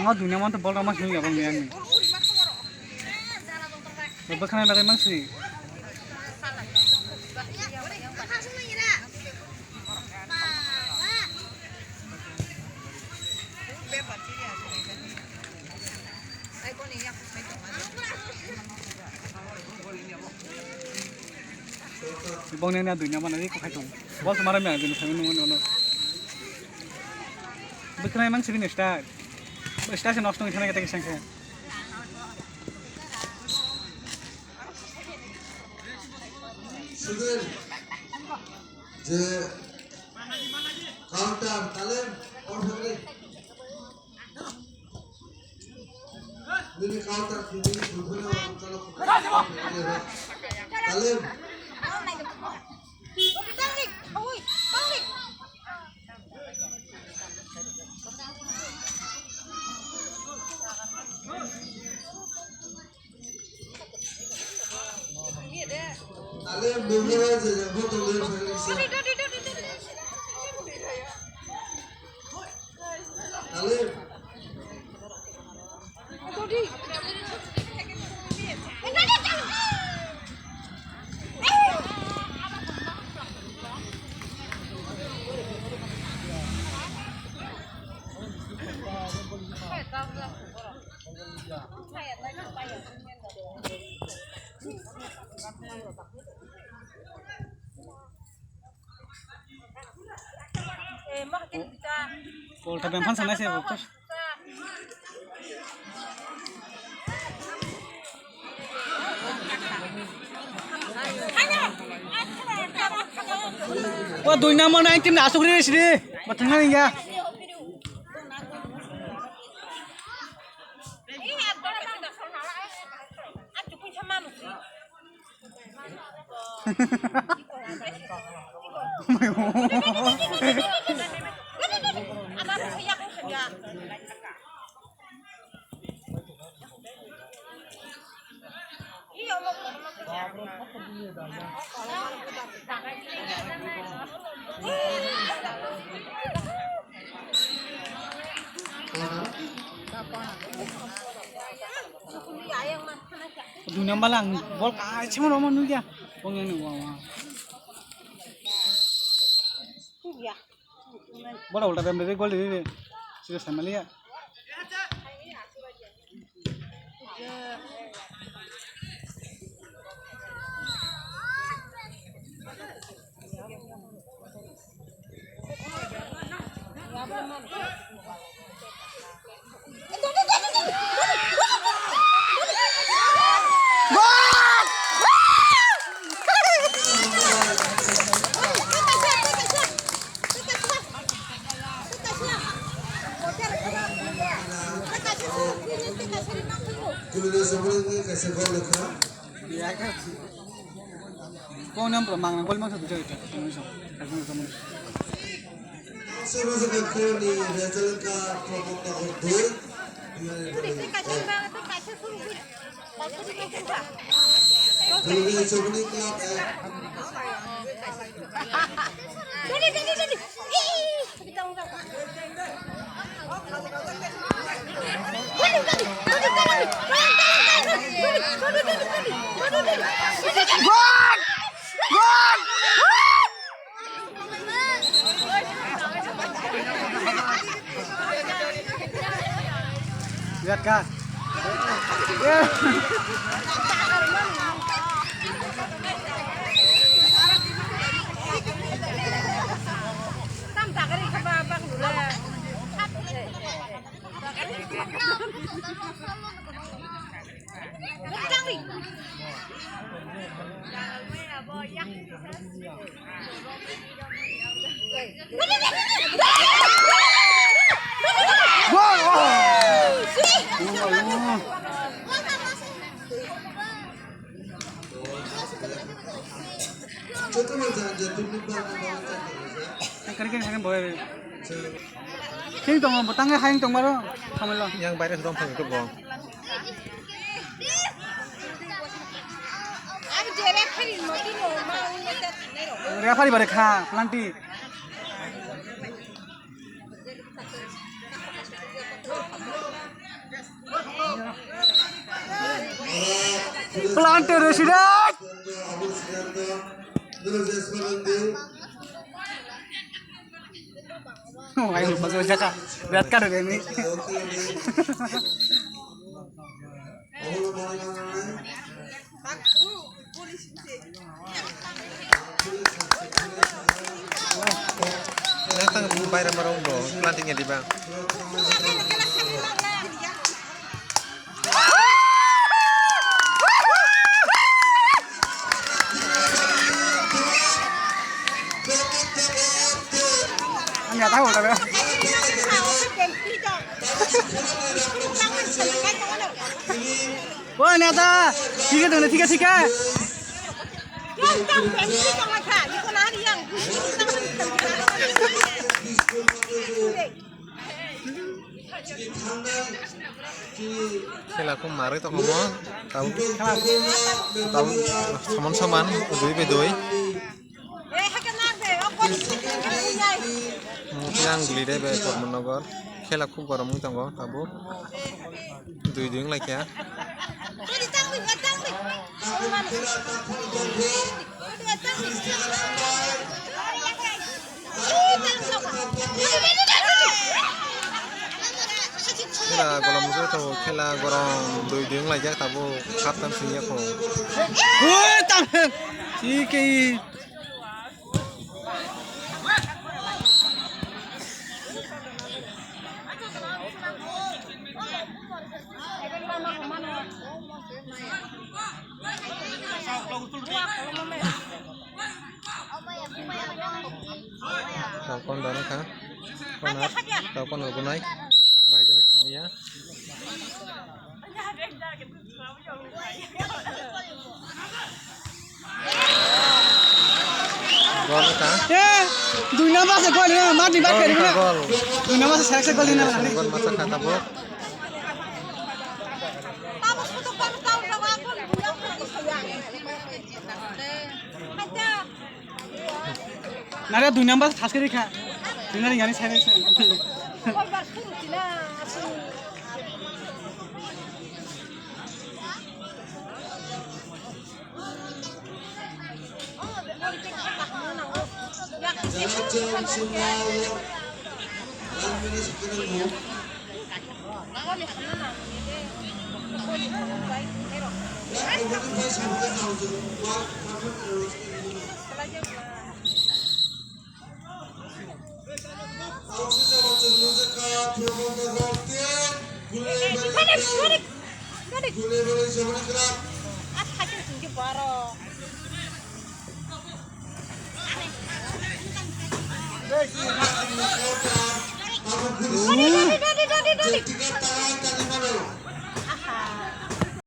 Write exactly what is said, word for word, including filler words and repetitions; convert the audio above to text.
Ang dunia manto bol rama sini abang ni ani. Bwkhana bagwi mang sini. Bong neng na duina mana ri kukhai tong. Bol mara me ang dini thangwi nungwi nono. Bwkhwnai mang sibini start. Start se nosto wngwi thangna kete kisang khe. Sudhir, je counter, Talem, counter. Nini counter nini bumphano ang chalo. Talem. Talem bumphano je je botol le phagri se. Talem. Kolta bemphan sanai se bokto. O dui number nine team na asuk ri sini. Batang hari ya. Dunia bala ang bol kaisa mano mano nugya. Bong yang nungwa wa. Bola ulta bem de gol de de. Sida samaliya. Kuludo sabun ini kasih gol lekha. Kau nyam pro mang nang kol mang satu jai ta. Suru suru kau ni Rajalaka Pramod Nagar dui. Dui sabun ini club. Lihat, Kak. Kari kari sakhe boy. Sing tong bo tang hayang tong maro. Thamilo. Yang baire dom thang ko bo. Referee bare kha planti. Planted resident. Oh, ayo, bagus aja, Kak. Lihat kan ini. Nang tang bayram rok bo planting ya diba? Ani ata ulta be. O ani ata, thik ase, thik ase, thik ase. Khela khum marwi tongmo, tabuk, tabuk soman soman, dui bai dui. Yang guli de be Kormo Nogor. Khela khub gorom wng tongo tabuk. Dui dui wng lai kha. Khela gorom wngwi tongo, khela gorom dui dui wng lai jak tabuk, half time sing ya kho. Ui, tam. Thik khe. Tau kon dano kha. Konar, tau kon rwgwnai. Bai gwnai siniya. Gol wngkha. Eh, dui number se gol na, mati ba keri na. Gol. Dui number se sek se gol na. Gol masa kha tabuk. Nare dui number thas keri kha. Dui number yani sai sai.